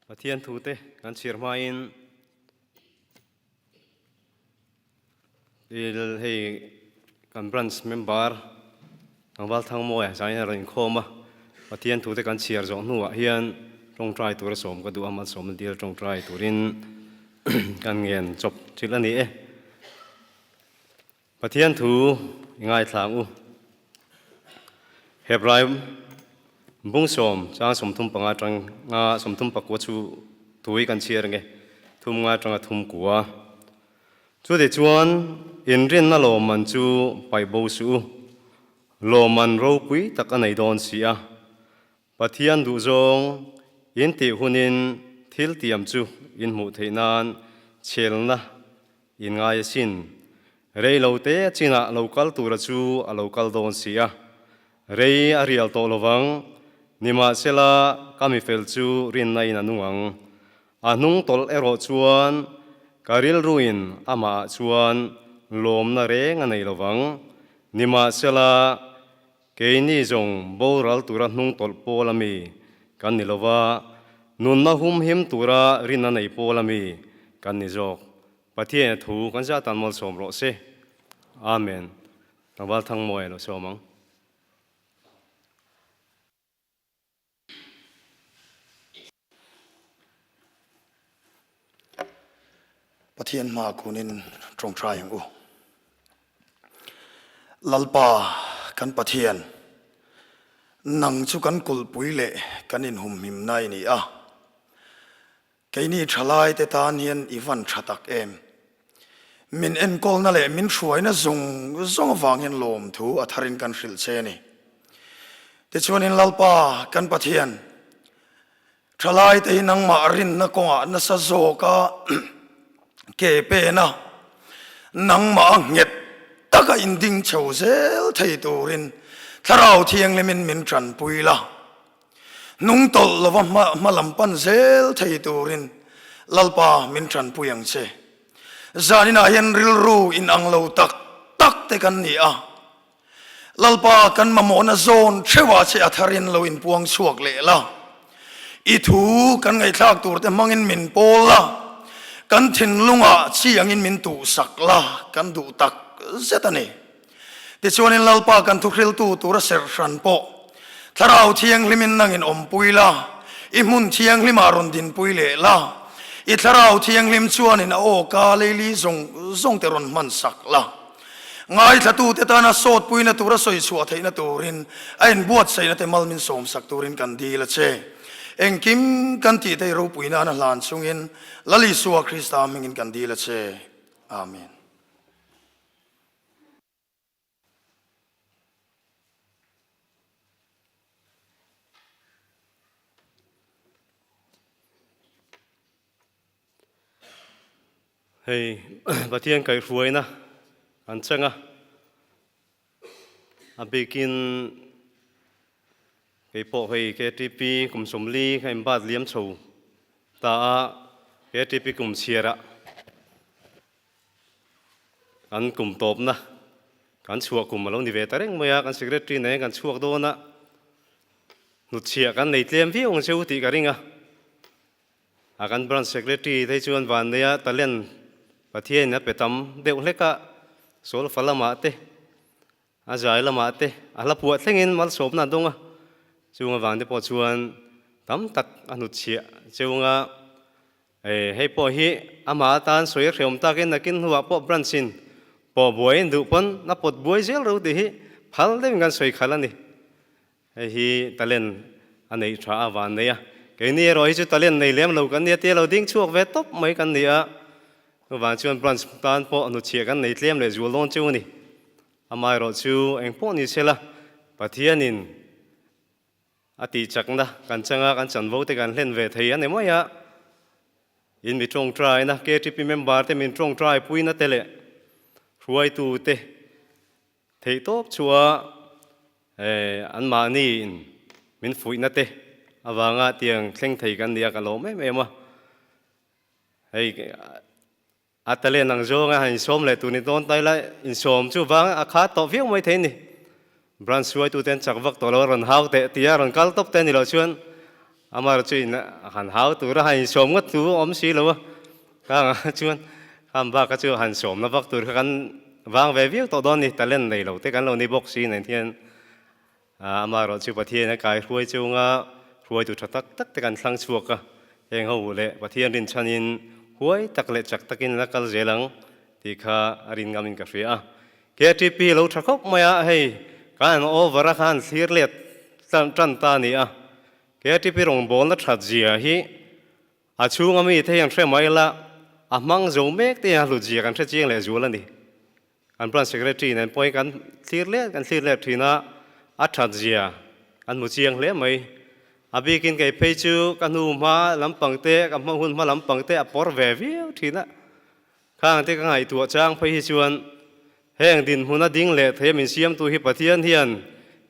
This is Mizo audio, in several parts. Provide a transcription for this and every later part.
Pathian thute kan chhiar hmain hei kan branch member Tlangval Thangmawia zain a rawn inkhawm a, Pathian thute kan chhiar zawh hnuah hian tawngtai tura sawm ka duh a, malsawmna dil tawngtai turin kan ngen chawp thil a ni e. Pathian thu i ngaithla ang u. Hebrai bungsawm chang 35 atanga 34 chu thu hi kan chhiar nge, thum nga atanga thum kua. Chutichuan inrinna lawmman chu paih bo suh u, lawmman ropui tak a nei dawn si a. Pathian duhzawng in tih hunin thil tiam chu in hmuh theih nan chhelna in ngai asin. Rei lo te chinah lo kal tura chu a lo kal dawn si a, rei a rial tawh lovang, nimahsela ka mifel chu rinna in a nung ang. A hnung tawlh erawh chuan ka rilruin amah ah chuan lawmna reng a nei lovang, nimahsela Keini zawng boral tura hnung tawlh pawl ami kan ni lova, nunna humhim tura rinna nei pawl ami kan ni zawk. Pathian a thu kan zah tan malsawm rawh se. Amen. Tlangval Thangmawi a lo sawm ang. Pathian hma kunin tawngtai ang u. Lalpa kan Pathian, nang chu kan kulhpui leh kan inhumhimna i ni a. Keini thalaite tan hian i van tha tak em. Min enkawlna leh min hruaina zawng zawng avang hian lawmthu a tharin kan hrilh che a ni. Tichuanin Lalpa kan Pathian, Thalaite hi nangmah rinna kawngah nasa zawka ke pen a, nangmah a nghet taka inding chho zel thei turin Thlarau Thianghlimin min tanpui la. Hnung tawlh lova hma lam pan zel thei turin Lalpa min tanpui ang che. Zaninah hian rilru inang lo tak tak te kan ni a. Lalpa kan mamawhna zawn theuhah che a tharin lo inpuang chhuak leh la. I thu kan ngaihthlak tur te hmangin min pawl la, kan thinlungah chi angin min tuhsak la kan duh tak zet a ni. Tichuanin Lalpa kan thuhriltu tura serh hran pawh Thlarau Thianghlimin nangin awmpui la, i hmun thianghlimah rawn dinpui leh la, i Thlarau Thianghlim chuanin a awka leili zawng zawng te rawn hmansak la. Ngaithlatute tana sawtpuina tura sawi chhuah theihna turin a inbuatsaihna te mal min sawmsak turin kan dil a che. Engkim kan tih thei ropui nana hlan chungin Lal Isua Krista hmingin kan dil a che. Amen. Hei Pathian kaihhruaina an cheng a, a bikin kei pawh hei KTP kum 40 kha inbat liam chho ta a, KTP kum chhiarah kan kum tawpna kan chhuah kum a lo ni ve ta reng mai a, kan secretary nen kan chhuak dawn a, hnutchhiah kan nei tlem viau ang cheu tih ka ring a. A kan branch secretary te chuan vanneia talent Pathianin a pe tam deuh hlek a, solfa lamah te, a zai lamah te, a hla puah thlengin malsawmna a dawng a, chung avang te pawh chuan tam tak a hnutchhiah chunga hei pawh hi amah atan sawi a hreawm takin nakin hnuah pawh branch in pawh buai duh pawn a pawt buai zel ro tih hi phal deuhin kan sawi khalh a ni. Hei hi talent a neih tha a van nei a, keini erawh hi chu talent nei lem lo kan nia tia lo ding chhuak ve tawp mai kan ni a, chuvang chuan branch tan pawh hnuchhiah kan nei tlem leh zual dawn chu a ni. Amaherawh chu eng pawh ni sela Pathianin a tihchakna kan changa kan chanvo te kan hlen ve thei a ni mai a, in mi tawngtaina KTP member te min tawngtai puina te leh hruaitu te Theih tawp chua anmahni in min fuihna te avanga tiang thleng thei kan nia ka lawm em em a. Hei a talent ang zawnga han insawm leh tur ni dawn ta ila insawm chu vang a khat tawh viau mai thei a ni. Branch hruaitute an chak vak tawh lo a rawn hau teh tia rawn kal tawp te a ni loh chuan. Amaherawhchu in han hau tura han insawm ngawt thu a awm si lo a, khangah chuan kham bak kha chu han sawmna vak tur kha kan vang ve viau tawh dawn a ni, talent nei lo te kan lo ni bawk si nen hian Amaherawhchu Pathian a kai hruai chunga hruaitu tha tak tak te kan thlang chhuak a, heng ho leh Pathian rinchhanin huai tak leh chak takin la kal zel ang tih kha a rin ngamin ka hria a. KTP lo tha khawp mai a, hei kan han over a khan thlir let tan ta a ni a. KTP rawngbawlna that zia hi a chhunga mite hian hre mai la, a hmang zo mek te hian a hlut zia kan hre chiang leh zual a ni. Kan Branch Secretary nen pawhin kan thlir let kan thlir let thin a, a that zia kan hmu chiang hle mai. A bikin kei phei chu ka hnu hma lampang te, ka hma hun hma lampang te a pawr ve viau thin a. Khang te ka ngaihtuah chang phei hi chuan heng dinhmuna ding leh thei a min siamtu hi Pathian hian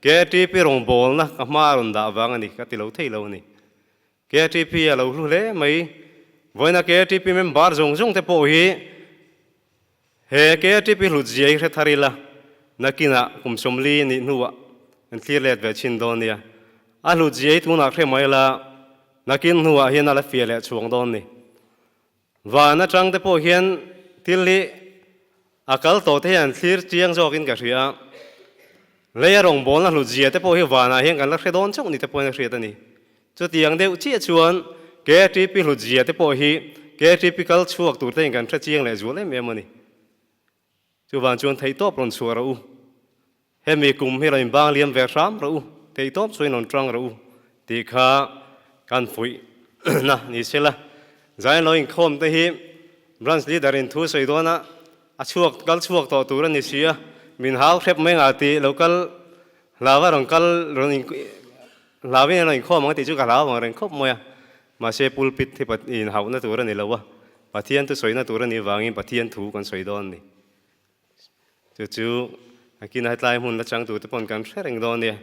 KTP rawngbawlna ka hma a rawn dah vang a ni ka ti lo thei lo a ni. KTP a lo hlu hle mai. Vawiina KTP member zawng zawng te pawh hi He KTP hlut zia hi hre thar ila, nakinah kum 40 nih hnuah kan thlir let ve chhin dawn nia. A hlut zia hi tunah hre mai ila, nakin hnuah hian a la fiah leh chhuang dawn ni. Van atang te pawh hian thil hi a kal tawh te hian thlir chiang zawkin ka hria a. Leia rawngbawlna hlut zia te pawh hi vanah hian kan la hre dawn chauh ni te pawhin a hriat a ni. Chutiang deuh chiah chuan KTP hlutzia te pawh hi KTP kal chhuak tur te in kan hre chiang leh zual em em a ni. Chuvang chuan theihtawp rawn chhuah rawh u. Hemi kum hi rawn inbang liam ve hram rawh u, theihtawp chuan rawn tang rawh u tih kha kan fuih na ni sela. Zain lo inkhawm te hi Branch Leader in thu sawi dawn a, a chhuak kal chhuak tawh tur a ni si a, min hau hrep mai ngah tih lo kal hlava rawn kal rawn in Hlauin an rawn inkhawm ang tih chu ka hlau ang reng khawp mai a, mahse pulpit hi inhauhna tur a ni lo a, Pathian thu sawina tur a nih vangin Pathian thu kan sawi dawn a ni. Chu chu nakin hetlai hmun la chang turte paw'n kan hre reng dawn nia.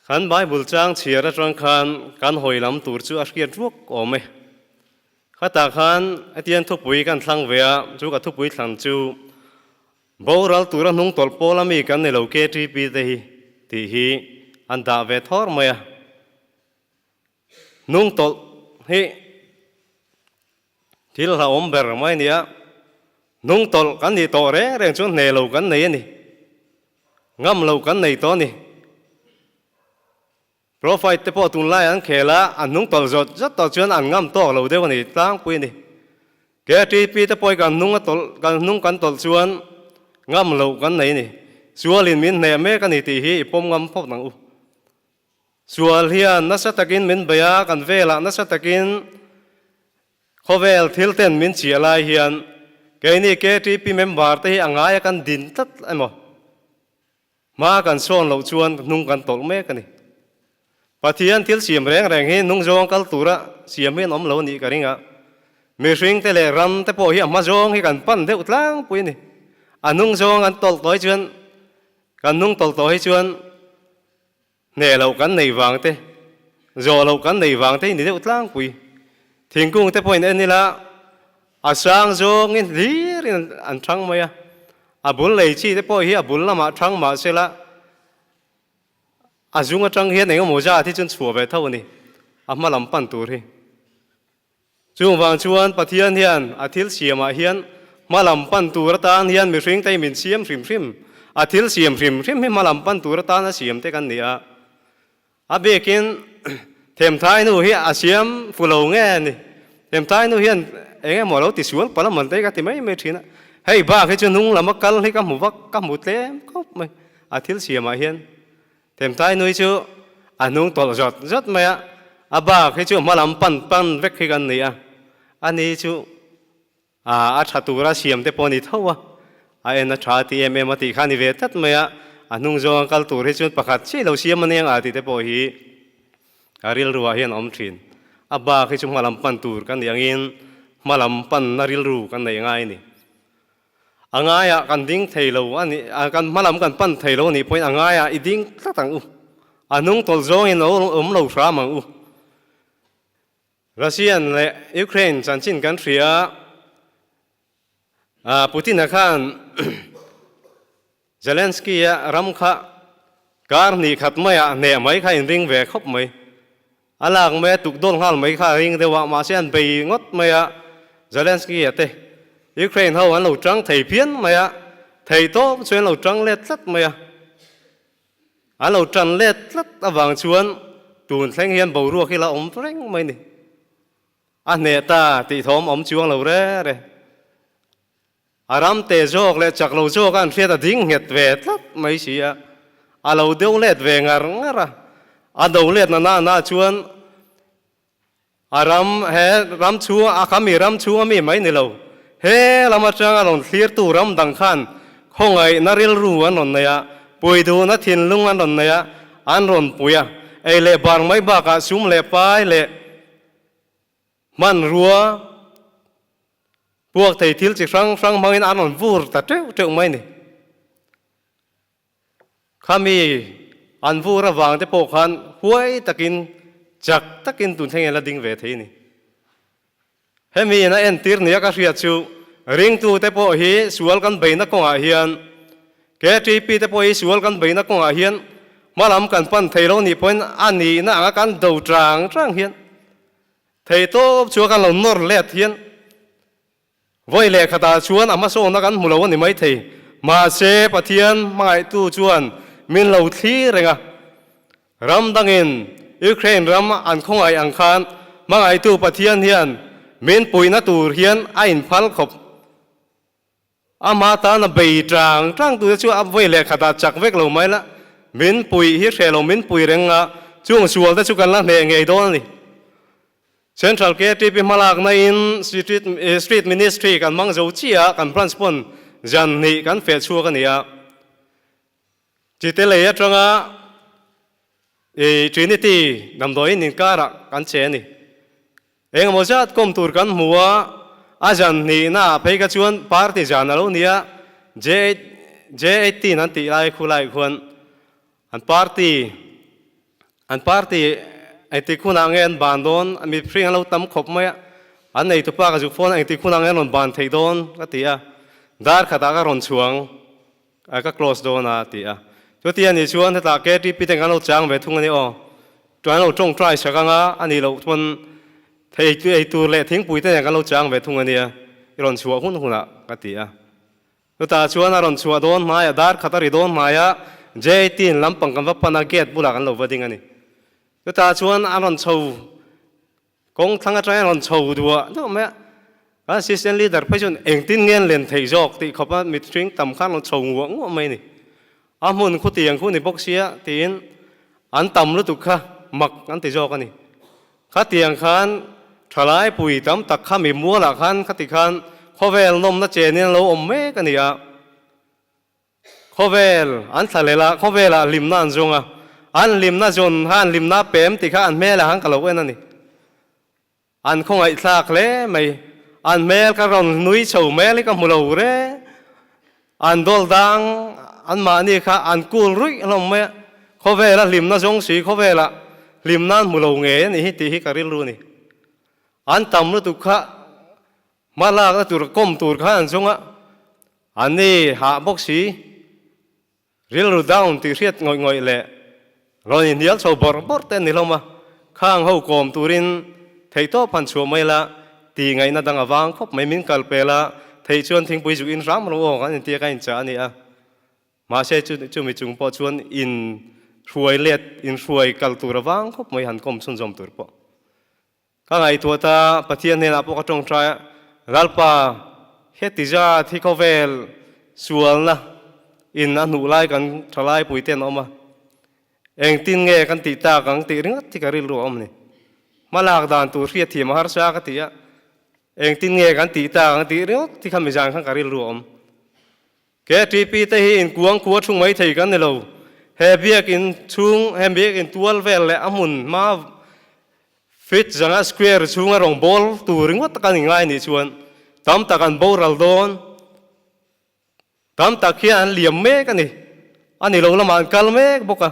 Kan Bible chang chhiar atang khan kan hawi lam tur chu a hriat ruak awm e. Khatah khan hetiang thupui kan thlang ve a, chu ka thupui thlan chu Boral tura hnung tawlh pawl ami kan ni lo KTP te hi tih hi an dah ve thawr mai a. Hnung tawlh hi thil hlauhawm ber mai a ni a, hnung tawlh kan nih tawh reng reng chuan hne lo kan nei a ni, ngam lo kan nei tawh a ni. Profite te pawh tunlai an khel a, an hnung tawlh zawt zawt tawh chuan an ngam tawk lo deuh a ni tlangpui a ni. KTP te pawh kan hnung a tawlh, kan hnung kan tawlh chuan ngam loh kan nei a ni. Sualin min hneh mek a ni tih hi i pawm ngam phawt ang u. Sual hian nasa takin min bei a, kan velah nasa takin khawvel thil ten min chiah lai hian keini KTP member te hi a ngaia kan din tlat emaw? Hma kan sawn loh chuan hnung kan tawlh mek a ni. Pathian thil siam reng reng hi hnung zawng kal tura siam hi an awm lo a nih ka ring a. Mihring te leh ram te pawh hi a hma zawng hi kan pan deuh tlangpui a ni. A hnung zawng an tawlh tawh hi chuan kan hnung tawlh tawh hi chuan Hneh loh kan neih vang te, zawh loh kan neih vang te hi ni deuh tlangpui. Thingkung te pawhin en ila a sang zawngin hlirin an thang mai a, a bul lei chi te pawh hi a bul lamah thang mah sela a zung atang hian engemaw zat hi chuan chhuah ve tho a ni, a hma lam pan tur hi. Chung vang chuan Pathian hian a thil siamah hian hma lam pan tur atan hian mihring te hi min siam hrim hrim. A thil siam hrim hrim hi hma lam pan tur atan a siam te kan ni a. A bikin Themthai nu hi a siam fu lo nge a ni. Themthai nu hian eng emaw lo ti sual palh a man te ka ti mai mai thin a. Hei bak hi chu hnung lama kal hi ka hmu vak, ka hmu tlem khawp mai a thil siamah hian. Themthai nui chu a hnung tawlh zawt zawt mai a, a bak hi chu hma lam pan pan vek hi kan ni a, ani chu a tha tura siam te pawh a ni tho a, a en a tha ti em em a tih kha a ni ve tlat mai a, a hnung zawnga kal tur hi chuan pakhat chiah lo siam a nia tih te pawh hi a rilruah hian a awm thin. A bak hi chu hma lam pan tur kan nih angin hma lam panna rilru kan neih ngai a ni. A ngaiah kan ding thei lo a nih, kan hma lam kan pan thei lo a nih pawhin a ngaiah i ding tlat ang u. A hnung tawlh zawngin a awm lo hram ang u. Russian leh Ukraine chanchin kan hria a, Putin-a khan Zelensky-a ram kha. Kar hnih khat maiah hneh mai kha inring ve khawp mai. A lak mai a tuk dawn nghal mai kha a ring deuh a, mahse an bei ngawt mai a, Zelensky-a te Ukraine ho an lo tang thei phian mai a, thei tawp chu an lo tang let tlat mai a. An lo tan let tlat avang chuan tun thleng hian boruak hi la awm reng mai ni. A hneh ta tih thawm awm chuang lo re re. A ram te zawk leh chak lo zawk a an hriat a ding nghet ve tlat mai si a, a lo deuh let ve ngar ngar a. A do let na na na chuan a ram he ram chhung a kha mi ram chhung a mi mai ni lo, he lam atanga rawn thlirtu ram dang khan khawngaihna rilru an rawn nei a, pui duhna thinlung an rawn nei a, an rawn pui a, ei leh bar mai bakah sum leh pai leh Hmanrua puak thei thil chi hrang hrang hmangin an rawn vur ta teuh teuh mai ni. Khami an vur avang te pawh khan huai takin chak takin tun thleng hian la ding ve thei a ni. Hemi in a entir nia ka hriat chu ringtu te pawh hi sual kan beihna kawngah hian KTP te pawh hi sual kan beihna kawngah hian hmalam kan pan thei lo nih pawhin a nihna anga kan do tang tang hian Thei tawp chu a kan lo nawr let hian vawi leh khatah chuan a hmasawnna kan hmu lo a ni maithei. Mahse, Pathian hmangaihtu chuan min lo thlir reng a. Ram dangin Ukraine ram an khawngaih ang khan hmangaihtu Pathian hian min puihna tur hian a inphal khawp. Amah tana bei tang tang tute chu a vawi leh khatah chak vek lo mai la, min pui hi hreh lo min pui reng a, chung sual te chu kan la hneh ngei dawn a ni. Central KTP hmalakna in Street Ministry kan hmang zo chiah a, kan branch pawn zan hnih kan feh chhuak a ni a. Chite lei atanga Trinity damdawiin inkarah kan che a ni. Engemaw zat kawm tur kan hmu a, a zan hnihnaah phei kha chuan party zan a lo ni a, J18 an tih lai khu lai khuan an party an party engtik hunah nge an ban dawn, mihring an lo tam khawp mai a, an neitupa ka zuk phone a engtik hunah nge an rawn ban theih dawn ka ti a, dar khatah ka rawn chhuang. A ka close dawn a ti a. Chuti a nih chuan hetah KTP ten kan lo chang ve thung a ni aw. An lo tawngtai sak ang a, a nih loh chuan thei ei tur leh thingpui te nen kan lo chang ve thung a nia, i rawn chhuah hun hunah ka ti a. Chutah chuan a rawn chhuah dawn hmaiah dar khat a ri dawn hmaiah J18 lampang kan va pan a, gate bulah kan lo va ding a ni. Chutah chuan a rawn chho Kawng thlang atangin a rawn chho duah duah mai a, kan assistant leader phei chuan engtin nge an len theih zawk tih khawpa mithring tam khan rawn chho nguah nguah mai a ni. A hmun khu tiang khu ni bawk sia tiin an tam lutuk kha mak an ti zawk a ni. Khatiang khan thalai pui tam tak kha mi mualah khan khati khan khawvel nawmna chenin an lo awm mek a ni a. Khawvel an thla lel a, khawvelah hlimna an zawng a, an hlimna zawn kha an hlimna pem tih kha an hmelah khan ka lo en a ni. An khawngaihthlak hle mai, an hmel ka rawn nui chho hmel hi ka hmu lo re, an dawl dang an mahni kha an kul ruih hlawm mai a, khawvela hlimna zawng si khawvelah hlimna an hmu lo ngei a nih hi tih hi ka rilru a ni. An tam lutuk kha Hma lakna tur kawm tur khan an chunga an ni hah bawk si, rilru down tih hriat ngawih ngawih leh rawn inhnial chho bawrh bawrh te an ni hlawm a, khang ho kawm turin theihtawp han chhuah mai la tih ngaihna dang a vang khawp mai min kal pel a, theih chuan thingpui zuk in hram rawh aw kan intia ka inchah a ni a. Mahse chu chumi chung pawh chuan in hruai let in hruai kal tur a vang khawp mai han kawm chhunzawm tur pawh. Ka ngaihtuah ta, Pathian hnenah pawh ka tawngtai a, Lalpa, heti zat hi khawvel sualna in a hnuh lai kan thalai puite an awm a, engtin nge kan tih tak ang tih ringawt hi ka rilru a awm a ni. Hmalak dan tur hriat thiam a harsa ka ti a, engtin nge kan tih tak ang tih ringawt hi kha mizan khan ka rilru a awm. KTP te hi inkuang khua thung mai thei kan ni lo. He biakin chhung, he biakin tual vel leh a hmun hma feet zanga square chhunga rawn bawl tur ringawt tak a ni ngai nih chuan tam tak an boral dawn. Tam tak hian an liam mek a ni. A ni lo lamah an kal mek bawk a.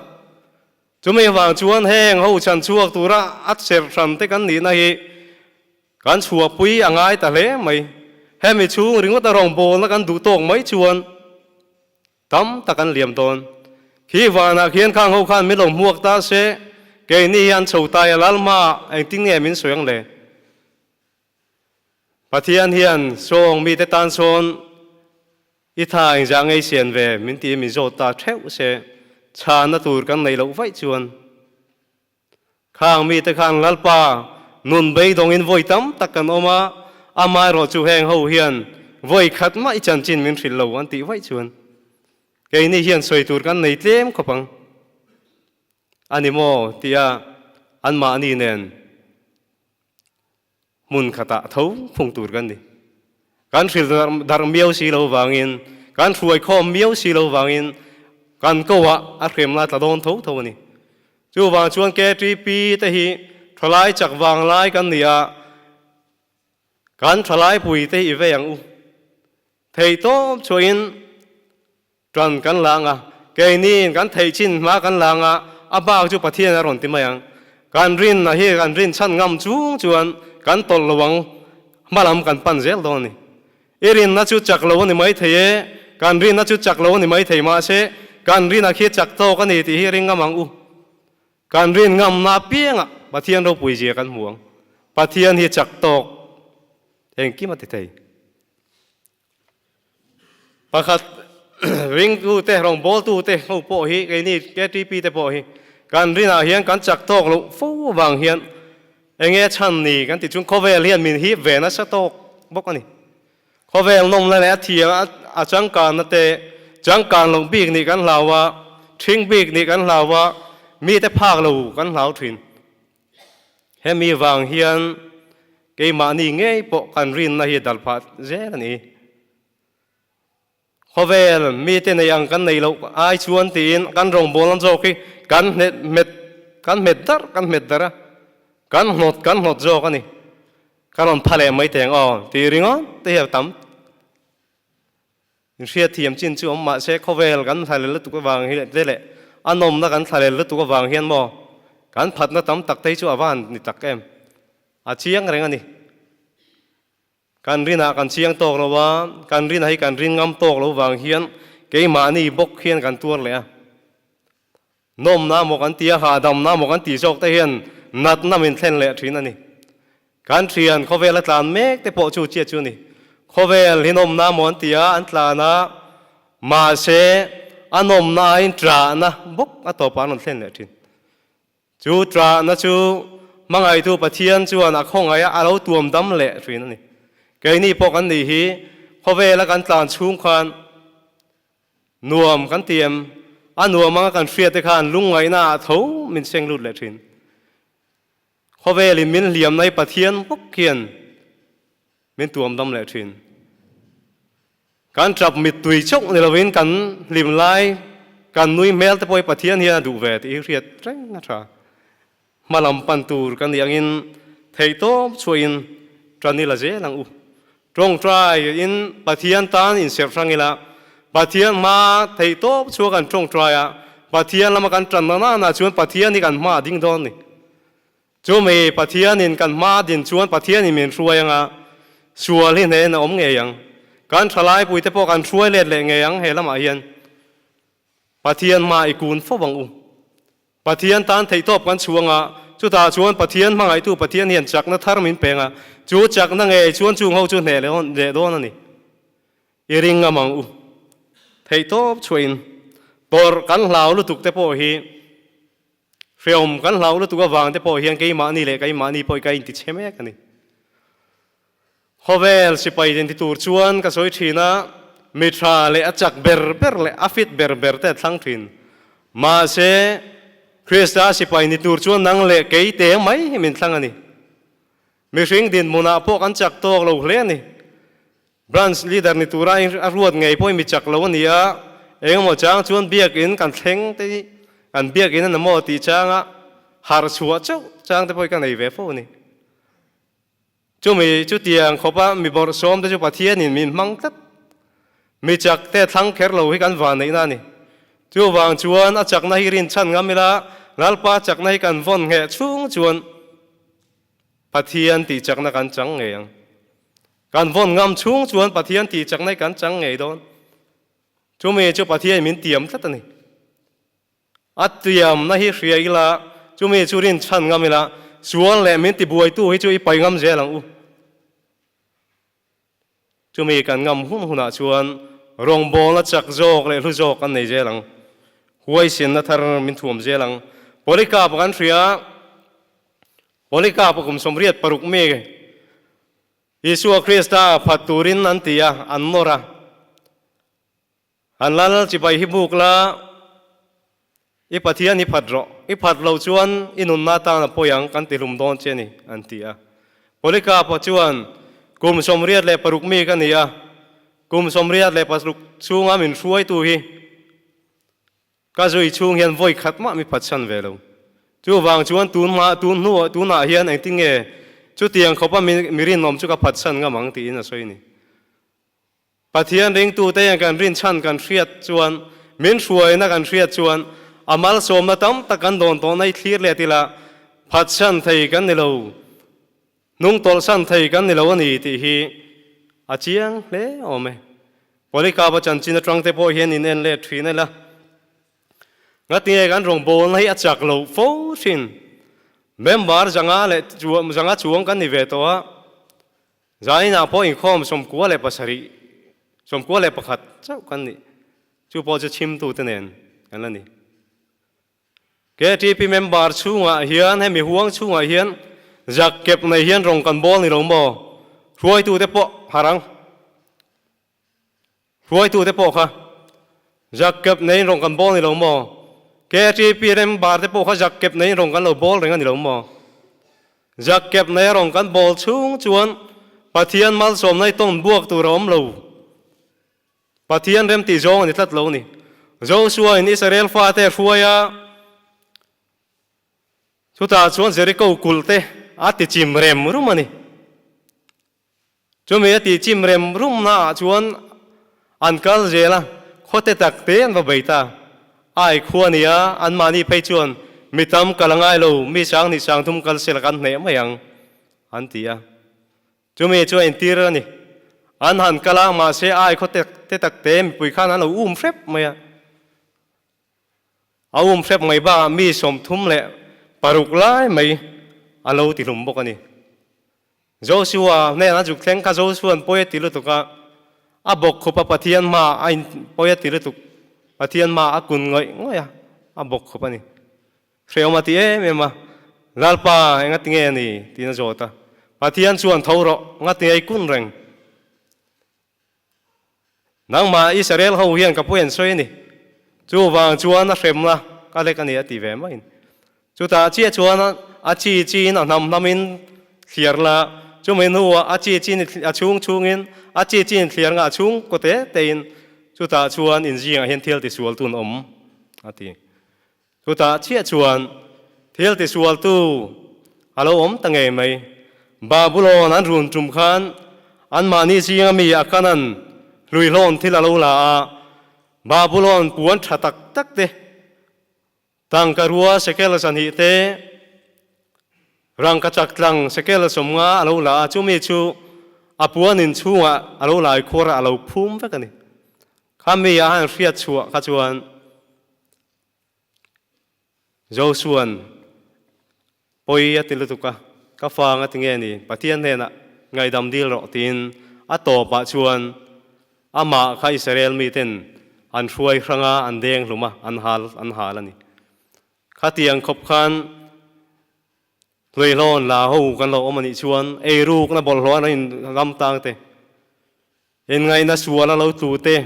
Chumi avang chuan heng ho chhan chhuak tura a serh hran te kan nihna hi Kan chhuahpui a ngai ta hle mai. Hemi chhung ringawt a rawngbawlna kan duh tawk mai chuan tam tak an liam dawn. Khi vanah khian khang ho khan min lo hmuak ta se, keini hi an chho tai a lalma engtin nge min sawi ang le? Pathian hian sawng mite tan sawn i tha engzah ngei sian ve min ti min zawt ta theuh se, chhanna tur kan nei loh vaih chuan Khang mite khan Lalpa nun beidawngin vawi tam tak kan awm a, amaherawhchu heng ho hian vawi khat mah i chanchin min hrilh lo an tih vaih chuan keini hian sawi tur kan nei tlem khawp ang a ni maw tia anmahni nen Hmun khatah tho phung tur kan ni. Kan hrilh darh miau si lo vangin, kan hruai khawm miau si lo vangin kan koah a hremna tla dawn tho tho a ni. Chuvang chuan KTP te hi thalai chak vang lai kan ni a, kan thalai pui te hi i vei ang u. Theihtawp chhuahin Ṭan kan la ang a, keiniin kan theih chin hma kan la ang a, a bak chu Pathian a rawn ti mai ang. Kan rinna hi kan rin chhan ngam chung chuan kan tawlh lo ang, hma lam kan pan zel dawn a ni. I rinna chu chak lo a ni mai thei e, kan rinna chu chak lo a ni mai thei mahse kan rinna khi chak tawk a ni tih hi ring ngam ang u. Kan rin ngamna apiangah Pathian ropui zia kan hmu ang. Pathian hi chak tawk engkim a ti thei. Pakhat ringtute, rawngbawltute ho pawh hi keini KTP te pawh hi kan rinah hian kan chak tawk loh fo vang hian enge chhan ni kan ti chung khawvel hian min hip ve nasa tawk bawk a ni. Khawvel nawmna leh a thiang a changkanna te changkan loh bik nih kan hlau a, ṭhing bik nih kan hlau a, mite phak lo kan hlau ṭhin. Hemi vang hian keimahni ngei pawh kan rinna hi dal phah zel a ni. Khawvel mite nei ang kan nei loh ai chuan tiin kan rawngbâwl ang zawk hi kan hmet hmet kan hmet darh kan hmet darh a, kan hnawt kan hnawt zawk a ni. Ka rawn pha leh mai teng aw tih ringawt te hi a tam. Inhriatthiam chin chu awm mahse khawvel kan thlalel lutuk avang hi te leh a nawmna kan thlalel lutuk avang hian maw kan phatna tam tak te hi chu a va han ni tak em? A chiang reng a ni. Kan rinah kan chiang tawk lo a, kan rinah hi kan rin ngam tawk lo vang hian keimahni bawk hian kan tuar leh a. Nawmna maw kan ti a, hahdamna maw kan tih zawk te hian natna min thlen leh thin a ni. Kan thian khawvel a tlan mek te pawh chu chiat chu a ni. Khawvel hi nawmna maw an ti a, an tlan a, mahse a nawmna aiin ṭahna bawk a tawpah an rawn thlen leh thin. Chu ṭahna chu hmangaihtu Pathian chuan a khawngaih a, a lo tuam dam leh thin a ni. Keini pawh kan nih hi khawvela kan tlan chhung khan Nuam kan ti em? A nuam anga kan hriat te khan lungngaihna ah tho min seng lut leh thin. Khawvelin min hliam nai Pathian bawk hian min tuam dam leh thin. Kan tap mittui chauh ni lovin kan hlim lai, kan nui hmel te pawh hi Pathian hian a duh ve tih hi hriat reng a tha. Hma lam pan tur kan nih angin theihtawp chhuahin tan ila zel ang u. Tawngtaiin Pathian tan inserh hrang ila, Pathian hma theihtawp chhuah kan tawngtai a, Pathian lama kan tan na nana chuan Pathian hi kan hma a ding dawn a ni. Chumi Pathianin kan hma a din chuan Pathianin min hruai anga sual hi hnen a awm ngei ang. Kan thalaipuite pawh kan hruai let leh ngei ang he lamah hian. Pathian hma i kun fo ang u. Pathian tan theihtawp kan chhuang a, chutah chuan Pathian hmangaihtu Pathian hian chakna thar min peng a, chu chakna ngei chuan chung ho chu hneh leh dawn a ni. I ring ngam ang u. Theihtawp chhuahin tawrh kan hlau lutuk te pawh hi hreawm kan hlau lutuk avang te pawh hian keimahni leh keimahni pawh hi ka intichhe mek a ni. Khawvel sipai din ti tur chuan ka sawi thin a, mi tha leh a chak ber ber leh a fit ber ber te a thlang thin. Mahse, Krista sipai ni tur chuan nang leh kei teng mai hi min thlang a ni. Mihring dinhmunah pawh kan chak tawk lo hle a ni. Branch leader ni tura a ruat ngei pawhin mi chak lo a ni a, engemaw chang chuan biakin kan thleng te hi kan biakin a ni maw tih changa harh chhuah chauh chang te pawh hi ka nei ve fo a ni. Chumi chutiang khawpa mi bawrhsawm te chu Pathianin min hmang tlat. Mi chak te thlang kher lo hi kan vanneihna a ni. Chuvang chuan a chakna hi rinchhan ngam ila, Lalpa chakna hi kan vawn ngheh chhung chuan Pathian tih chakna kan chang ngei ang. Kan vawn ngam chhung chuan Pathian tih chakna hi kan chang ngei dawn. Chumi chu Pathianin min tiam tlat a ni. A tiamna hi hria ila, chumi chu rinchhan ngam ila, sual leh min tibuaitu hi chu i pai ngam zel ang u. Chumi kan ngam hun hunah chuan rawngbawlna chak zawk leh hlu zawk kan nei zel ang. Huaisenna thar min thuam zel ang. Polycarp kan hria, Polycarp kum 86 mi Isua Krista phat turin an ti a, an nawr a. An lal chibai hi buk la, I Pathian hi phat rawh, i phat lo chuan i nunna atan a pawi ang kan ti hlum dawn che a ni, an ti a. Polycarp-a chuan, Kum 86 mi ka ni a, kum 86 chhunga min hruaitu hi ka zui chhung hian vawi khat mah mi phatsan ve lo. Chuvang chuan tun hma, tun hnuah, tunah hian engtin nge chutiang khawpa mi rinawm chu ka phatsan ngam ang tiin a sawi a ni. Pathian ringtute hian kan rinchhan kan hriat chuan, min hruaina kan hriat chuan a malsawmna tam tak kan dawn tawhna i thlir let ila, phatsan thei kan ni lo, hnungtawlhsan thei kan ni lo a ni tih hi a chiang hle awm e. Polycarp-a chanchin atangte pawh hian in en let thin ila. Ngatinge kan rawngbawlna hi a chak lo fo thin. Member zanga leh zanga chuang kan ni ve tawh a. Zainah pawh inkhawm 97, 91 chauh kan nih. Chu pawh chu chhimtute nen kan la ni. KTP member chhungah hian hemi huang chhungah hian zak kep nei hian rawng kan bawl ni lo maw? Hruaitute pawh harh ang. Hruaitute pawh kha zak kep neiin rawng kan bawl ni lo maw? KTP member te pawh kha zak kep neiin rawng kan lo bawl reng a ni lo maw? Zak kep nei a rawng kan bawl chhung chuan Pathian malsawmna i tawn buak tur a awm lo. Pathian remtih zawng a ni tlat lo a ni. Joshua in Israel fate a hruai a, chutah chuan Jericho kulh te a ti chim rem rum a ni. Chumi a tih chim rem rumna ah chuan an kal zel a, khawte tak te an va bei ta. Ai khua nia, anmahni phei chuan mi tam kal a ngai lo, mi sang hnih sang thum kal sela kan hneh mai ang, an ti a. Chumi chu a intir a ni. An han kal a, mahse ai khawte te tak te mipui khan an lo um hrep mai a. A um hrep mai bakah mi 36 lai mai a lo ti hlum bawk a ni. Joshua hnenah zuk thleng kha Joshua'n pawi a ti lutuk a, a bawk khup a Pathian hmaah a in pawi a ti lutuk, Pathian hmaah a kun ngawih ngawih a, a bawk khup a ni. Hrehawm a ti em em a, Lalpa engati nge a ni? tiin a zawt a. Pathian chuan tho rawh, ngati nge i kun reng? Nangmah Israel ho hian ka pawi an sawi a ni. Chuvang chuan a hremna ka lek a ni a ti ve maiin. Chutah chiah chuan a chi chiin a hnam hnamin thliar la, chumi hnuah a chi chiin a chhung chhungin a chi chiin thliar nga a chhung kaw te tein chutah chuan inzingah hian thil tisualtu an awm a ti. Chutah chiah chuan thil tisualtu a lo awm ta ngei mai. Babulon an run tum khan anmahni zinga mi a Kanan hluihlawn thil a lo la a, Babulon puan tha tak tak te, tangka rua shekel 2 te, rangkachak tlang shekel 50 a lo la a, chumi chu a puan in chhungah a lo lai khuar a, a lo phum vek a ni. Khami a han hriat chhuah kha chuan Josua'n pawi a ti lutuk a, Ka fa nga ti nge ni, Pathian hnenah ngaihdam dil rawh tiin a tawpah chuan amah kha Israel miten an hruai hrang a, an deng hlum a, an hal an hal a ni. Khatiang khawp khan hluihlawn la ho kan lo awm a nih chuan eirukna bawlhhlawh an in ram tang te, inngaihna sual a lo tlu te,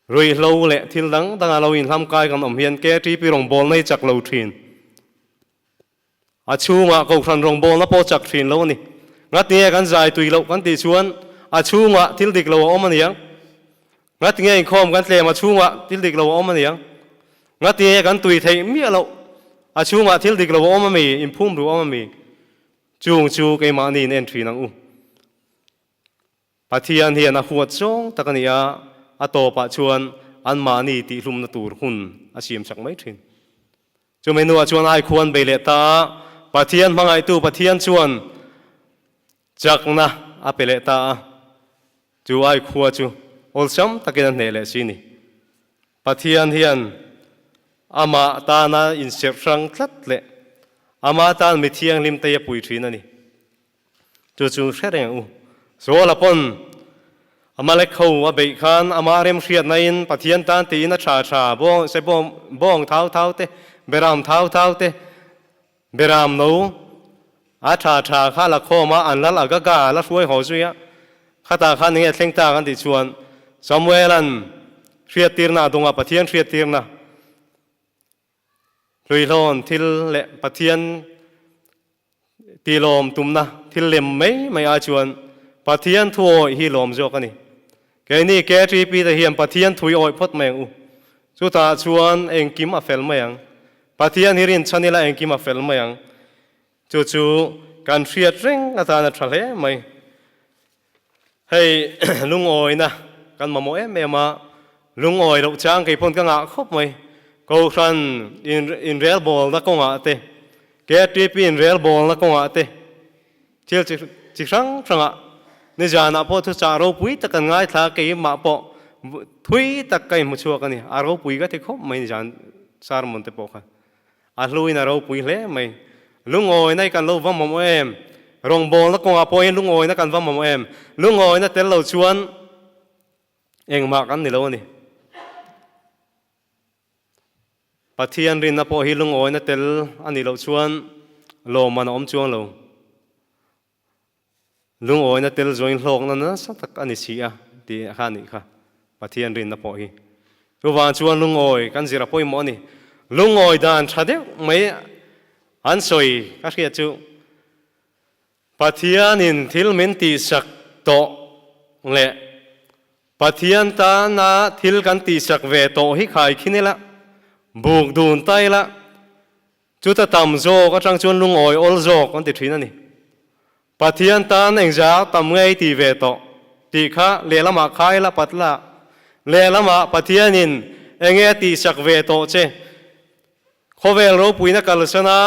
Ruihhlo leh thil dang danga lo inhlam kai kan awm hian KTP rawngbawlna hi chak lo thin. A chhungah Kohhran rawngbawlna pawh chak thin lo a ni. Ngatinge kan zai tui loh kan tih chuan a chhungah thil dik lo a awm a niang. Ngatinge inkhawm kan tlem a chhungah thil dik lo a awm a niang. Ngatinge kan tui theih miah loh a chhungah thil dik lo a awm a mi, inphum ru a awm a mi. Chung chu keimahni in en thin ang u. Pathian hian a huat zawng tak a ni a, a tawpah chuan anmahni tihhlumna tur hun a siamsak mai thin. Chumi hnuah chuan ai khuan bei leh ta a, Pathian hmangaihtu Pathian chuan chakna a pe leh ta a, chu ai khua chu awlsam takin a hneh leh si ni. Pathian hian. Amah tana inserh hrang tlat leh Amah tan mi thianghlim te a pui thin a ni. Chu chu hre reng ang u. Saula pawn Amalek ho a beih khan amah remhriatnain Pathian tan tiin a tha tha bawng se bawng thau thau te, beram thau thau te, beram no a tha tha kha la khawm a, an lal Agaga a la hruai haw zui a. Khatah khan enge thleng tak an tih chuan Samuela'n hriattirna a dawng a, Pathian hriattirna. Hluihlawn thil leh Pathian tilawm tumna thil lem mai mai ai chuan Pathian thuawih hi lawm zawk a ni. Keini KTP te hian Pathian thui awih phawt mai ang u. Chutah chuan engkim a fel mai ang. Pathian hi rinchhan ila engkim a fel mai ang. Chu chu kan hriat reng atan a tha hle mai. Hei lungawina kan mamawh em em a, lungawi loh chang kei pawn ka ngah khawp mai. Kohhran inrelbawlna kawngah te, KTP inrelbawlna kawngah te, thil chi hrang hrangah nizanah pawh thuchah ropui tak kan ngaithla a, keimah pawh thui tak ka inhmu chhuak a ni. A ropui ka ti khawp mai nizan sermon te pawh khan. A hluin a ropui hle mai. Lungawina hi kan lo va mamawh em? Rawngbawlna kawngah pawh hian lungawina kan va mamawh em? Lungawina tel lo chuan engmah kan ni lo a ni. Pathian rinna pawh hi lungawina tel a nih loh chuan lawmman a awm chuang lo. Lungawina tel zawin hlawkna nasa tak a ni si a tih kha a nih kha Pathian rinna pawh hi. Chuvang chuan lungawi kan zir a pawimawh a ni. Lungawi dan tha deuh mai an sawi ka hriat chu Pathianin thil min tihsak tawh leh Pathian tana thil kan tihsak ve tawh hi khai khin ila, buk dun ta ila, Chuta tam zawk atang chuan lungawi awl zawk an ti thin a ni. Pathian tan engzah tam ngei ti ve tawh tih kha lehlamah khai la pat la, lehlamah Pathianin enge a tihsak ve tawh che? Khawvel ropuina kalsana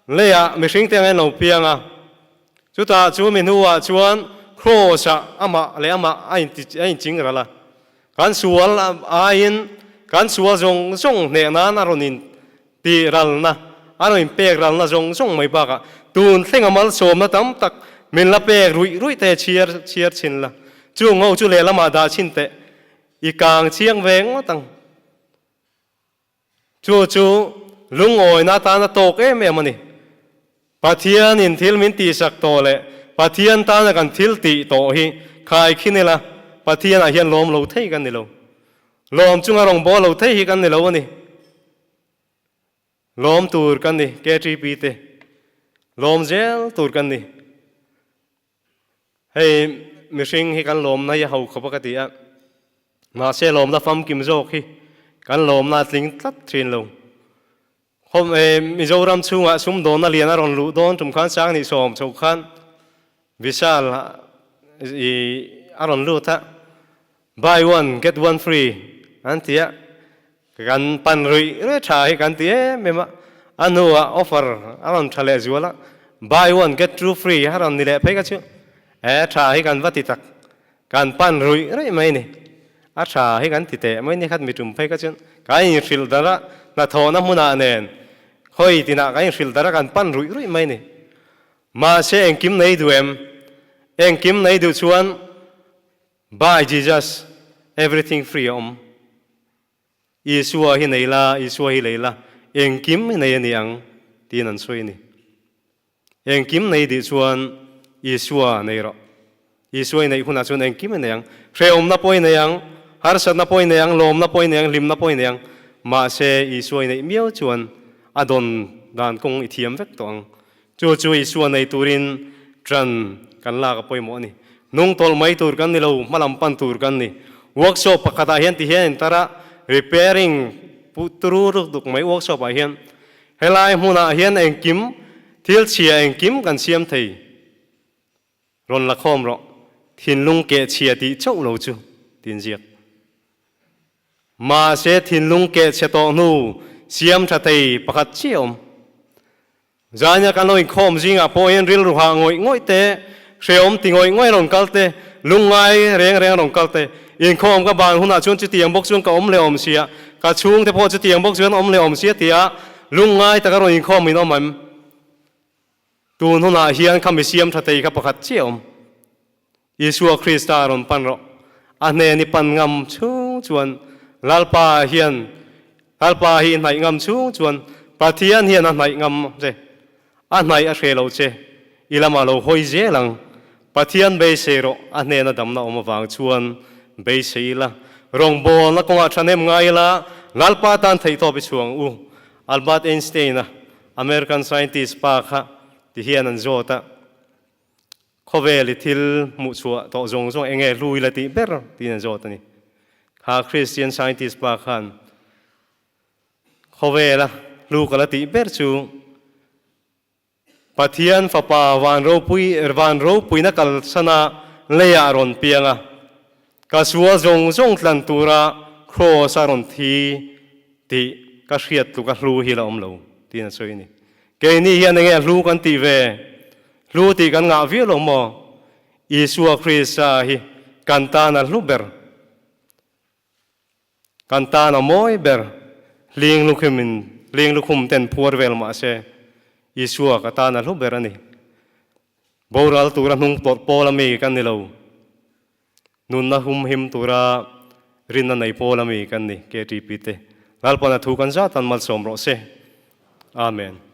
leiah mihringte ang en lo piang a, chutah chu mi hnuah chuan Kraws-ah amah leh amah a inching ral a. Kan sual aiin kan sual zawng zawng hneh nan a rawn in tih ralna, a rawn in pek ralna zawng zawng mai bakah tun thlenga malsawmna tam tak min la pek ruih ruih te chhiar chhiar chhin la. Chung ho chu lehlamah dah chhin teh i kang chiang ve ngawt ang. Chu chu lungawina atana tawk em em a ni. Pathianin thil min tihsak tawh leh Pathian tana kan thil tih tawh hi khai khin ila, Pathianah hian lawm lo thei kan ni lo. Lawm chunga rawngbâwl lo thei hi kan ni lo a ni. Lawm tur kan ni, KTP te. Lawm zel tur kan ni. Hei mihring hi kan lawmna hi a ho khawp a ka ti a, mahse lawmna famkim zawk hi kan lawmna a tling tlat thin lo. Khawm e Mizoram chhungah sumdawnna lian a rawn luh dawn tum khan Sangni sawm chho khan Vishal i a rawn lut a, buy one get one free an ti a, Kan pan ruih ruih tha hi kan ti em em a, a hnuah offer a rawn tha leh zual a, buy one get two free a rawn ni leh phei kha chu he tha hi kan va ti tak, kan pan ruih ruih mai ni, a tha hi kan ti teh mai ni khat mi tum phei kha chuan kan inhrilh darh a, hnathawhna hmunah nen khawi tinah kan inhrilh darh a kan pan ruih ruih mai ni. Mahse engkim nei duh em? Engkim nei duh chuan By Jesus, everything free a awm. Isua hi nei la, Isua hi lei la, engkim hi nei a ni ang, tiin an sawi a ni. Engkim nei dih chuan Isua nei rawh. Isua i neih hunah chuan engkim i nei ang. Hrehawmna pawh i nei ang, harsatna pawh i nei ang, lawmna pawh i nei ang, hlimna pawh i nei ang. Mahse, Isua i neih miau chuan a dawn dan kawng i thiam vek tawh ang. Chu chu Isua nei turin ṭan kan lak a pawimawh a ni. Hnung tawlh mai tur kan ni lo, hmalam pan tur kan ni. Workshop pakhatah hian ti hian intar a, repairing pu turu ruk duk mai workshop ah hian helai hmunah hian engkim thil chhia engkim kan siam thei. Rawn la khawm rawh, thinlung keh chhia tih chauh lo chu, tiin ziak. Mahse thinlung keh chhe tawh hnu siam tha thei pakhat chiah awm. Zania kan lo inkhawm zingah pawh hian rilru hah ngawih ngawih te, hrehawm ti ngawih ngawih a rawn kal te, lungngai reng reng a rawn kal te, inkhawm ka ban hunah chuan chutiang bawk chuan ka awm leh awm sia. Ka chhungte pawh chutiang bawk chuan awm leh awm sia tia lungngai taka rawn inkhawm in awm em? Tun hunah hian kha mi siam tha thei kha pakhat chiah awm. Isua Krista rawn pan rawh. A hnen i pan ngam chhung chuan Lalpa hian Lalpa hi i hnaih ngam chhung chuan Pathian hian a hnaih ngam che. A hnaih a hre lo che. I lamah lo hawi zel ang. Pathian beisei rawh. A hnena damna awm avang chuan beisei ila. Rawngbawlna kawngah thahnem ngai ila Lalpa tan theihtawp i chhuang u. Albert Einstein-a, American scientist pa kha ti hian an zawt a. Khawvel i thil hmuh chhuah tawh zawng zawng eng nge hlui la tih ber tiin an zawt a ni. Kha Christian scientist pa khan khawvela hlu ka la tih ber chu Pathian fapa van ropui van ropuina kalsana leiah rawn piang a, ka sual zawng zawng tlan tura kraws a rawn thi tih ka hriat tluk a hlu hi la awm lo tiin a sawi a ni. Keini hian enge a hlu kan tih ve? Hlu tih kan ngah viau lo maw? Isua Krista hi kan tan a hlu ber. Kan tan a mawi ber. Hling lukhumin hling lukhum ten phuar vel mah se, Isua ka tan a hlu ber a ni. Boral tura hnung tawrh pawl a mi kan ni lo. Nunna humhim tura rinna nei pawl a mi kan ni, KTP te. Lalpan a thu kan zat an malsawm rawh se. Amen.